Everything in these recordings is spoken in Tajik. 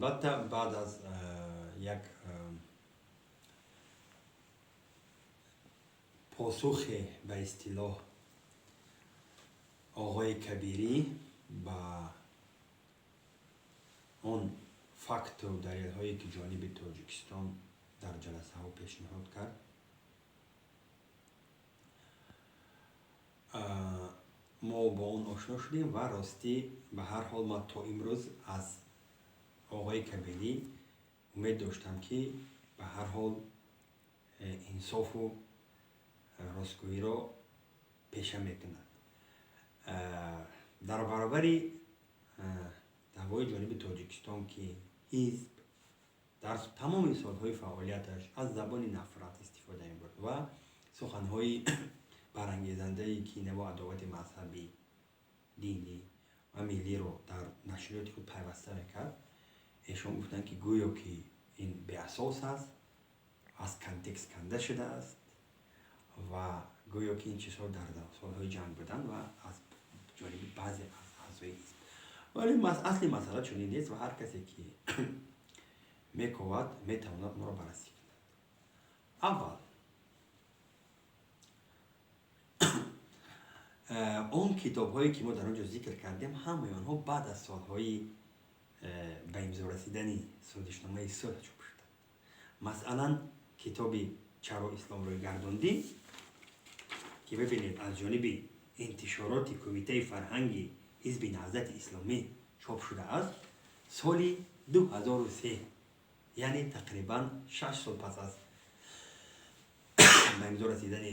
Албатта, баъд аз як посухе, ба истилоҳ, оғои Кабирӣ ба он факту далелҳое, ки ҷониби Тоҷикистон дар ҷаласаҳо пешниҳод кард, мо бо он ошно шудем. Ва ростӣ, ба ҳар ҳол, ман то имрӯз аз оғои Кабирӣ умед доштам, ки ба ҳар ҳол инсофу ростгӯиро пеша мекунад. Дар баробари даъвои ҷониби Тоҷикистон, ки ҳизб дар тамоми солҳои фаъолияташ аз забони нафрат истифода мебурд ва суханҳои барангезандаи кинаву адовати мазҳабӣ, динӣ ва миллиро дар нашриёти худ пайваста мекард, эшон гуфтанд, ки гӯё ки ин беасос аст, аз контекст канда шудааст ва гӯё ки ин чизҳо дар солҳои ҷанг буданд ва аз ҷониби баъзе аз аъзои ҳизб. Вале асли масъала чунин нест ва ҳар касе, ки мековад, метавонад онро баррасӣ кунад. Аввал, он китобҳое, ки мо дар он ҷо зикр кардем, ҳамаи онҳо баъд аз солҳои ба имзо расидани созишномаи сулҳ чоп шуданд. Масалан, китоби «Чаро ислом рӯй гардондӣ», ки бибинед, аз ҷониби интишороти Кумитаи фарҳанги Ҳизби Наҳзати Исломӣ чоп шудааст, соли 2003, яъне тақрибан 6 сол пас аз ба имзо расидани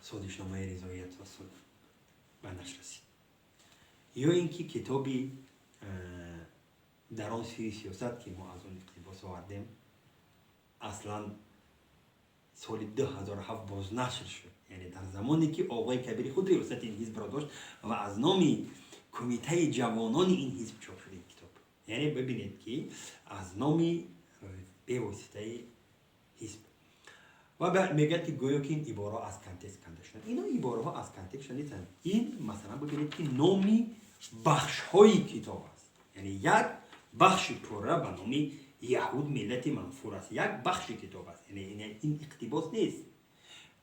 созишномаи ризоят ва сулҳ ба нашр расид. Ё ин ки китоби «Дар он сӯи сиёсат», ки мо аз он иқтибос овардем, аслан соли 2007 бознашр шуд, яъне дар замоне, ки оғои Кабири худ риёсати ин ҳизбро дошт ва аз номи кумитаи ҷавонони ин ҳизб чоп шуд ин китоб. Яъне бибинед, ки аз номи бевоситаи ҳизб. Ва мегӯяд, ки гӯё ки ин ибораҳо аз контекст канда шуданд. Ино ибораҳо аз контекст шуда нестанд. Ин, масалан, бибинед, ки номи бахшҳои китоб аст, яъне як бахши пурра ба номи «Яҳуд миллати манфур аст», як бахши китоб аст. Яъне ин иқтибос нест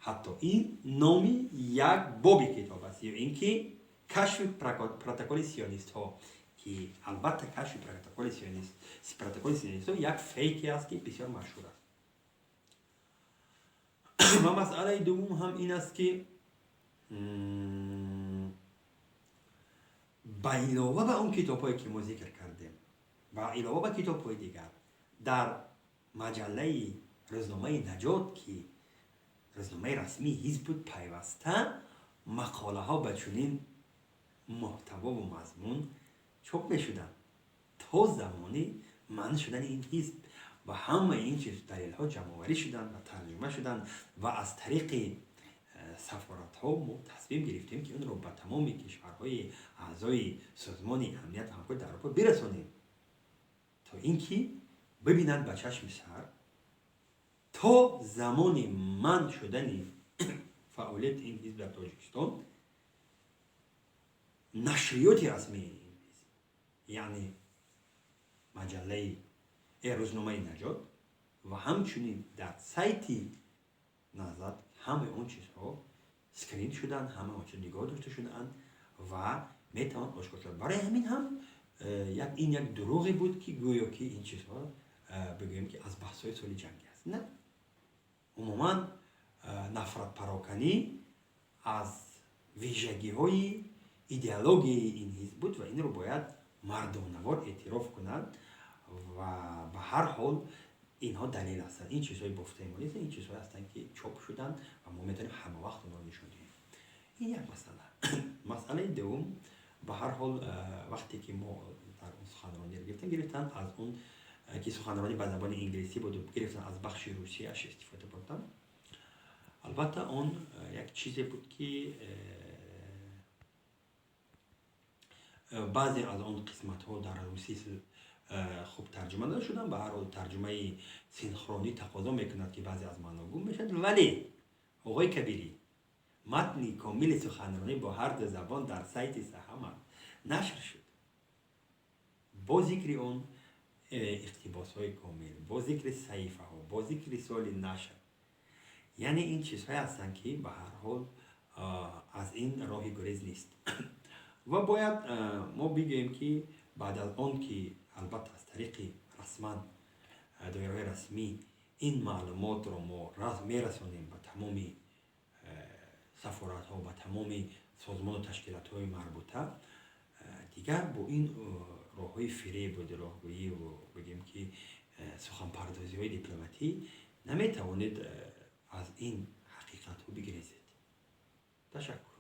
ҳатто, ин номи як боби китоб аст. Ё ин ки «Кашфи протоколи сионистҳо», ки албатта кашфи протоколи сионистҳо як фейке аст, ки бисёр машҳур аст. Ва масъалаи дуввум ҳам ин аст, ки ба илова ба он китобҳое, ки мо зикр кардем, ба илова ба китобҳои дигар, дар маҷаллаи рӯзномаи «Наҷот», ки рӯзномаи расмии ҳизб буд, пайваста мақолаҳо ба чунин муҳтавову мазмун чоп мешуданд то замони манъ шудани ин ҳизб. Ва ҳамаи ин чиз далелҳо ҷамъоварӣ шуданд ва тарҷума шуданд ва аз тариқи сафоратҳо мо тасмим гирифтем, ки онро ба тамоми кишварҳои аъзои Созмони Амният ва Ҳамкорӣ дар Аврупо бирасонем, то ин ки бибинанд ба чашми сар, то замони манъ шудани фаъолияти ин ҳизб дар Тоҷикистон нашриёти расмии ин ҳизб, яъне маҷаллаи рӯзномаи «Наҷот» ва ҳамчунин дар сайти Наҳзат ҳамаи он чизҳо скрин шуданд, ҳамаи он чиз нигоҳ дошта шудаанд ва метавон ошкор шуд. Барои ҳамин ҳам ин як дурӯғе буд, ки гӯё ки ин чизҳо бигӯем, ки аз баҳсҳои соли ҷангӣ аст. На, умуман нафратпароканӣ аз вижагиҳои идеологияи ин ҳизб буд ва инро бояд мардонавор эътироф кунад. Ва ба ҳар ҳол, инҳо далел ҳастанд, ин чизҳои бофтаи мо нестанд, ин чизҳое ҳастанд, ки чоп шуданд ва мо метавонем ҳама вақт онҳоро нишон диҳем. Ин як масъала. Масъалаи дуввум, ба ҳар ҳол, вақте ки мо дар он суханрониро гирифтем, гирифтанд аз он, ки суханронӣ ба забони инглисӣ буду гирифтан аз бахши русияш истифода бурданд. Албатта, он як чизе буд, ки баъзе аз он қисматҳо дар русӣ хуб тарҷума нашуданд. Ба ҳар ҳол, тарҷумаи синхронӣ тақозо мекунад, ки баъзе аз маъно гум мешавад. Вале оғои Кабирӣ, матни комили суханронӣ бо ҳар ду забон дар сайти Саҳама нашр шуд бо зикри он. Иқтибосҳои комил, бо зикри саҳифаҳо, бо зикри соли нашр. Яъне ин чизҳое ҳастанд, ки ба ҳар ҳол аз ин роҳи гурез нест. Ва бояд мо бигӯем, ки баъд аз он ки албатта аз тариқи расман доираҳои расмӣ ин маълумотро мо мерасонем ба тамоми сафоратҳо, ба тамоми созмону ташкилотҳои марбута, дигар бо ин роҳҳои фиребу дурӯғгӯиву бигем, ки суханпардозиҳои дипломатӣ наметавонед аз ин ҳақиқатҳо бигрезед. Ташаккур.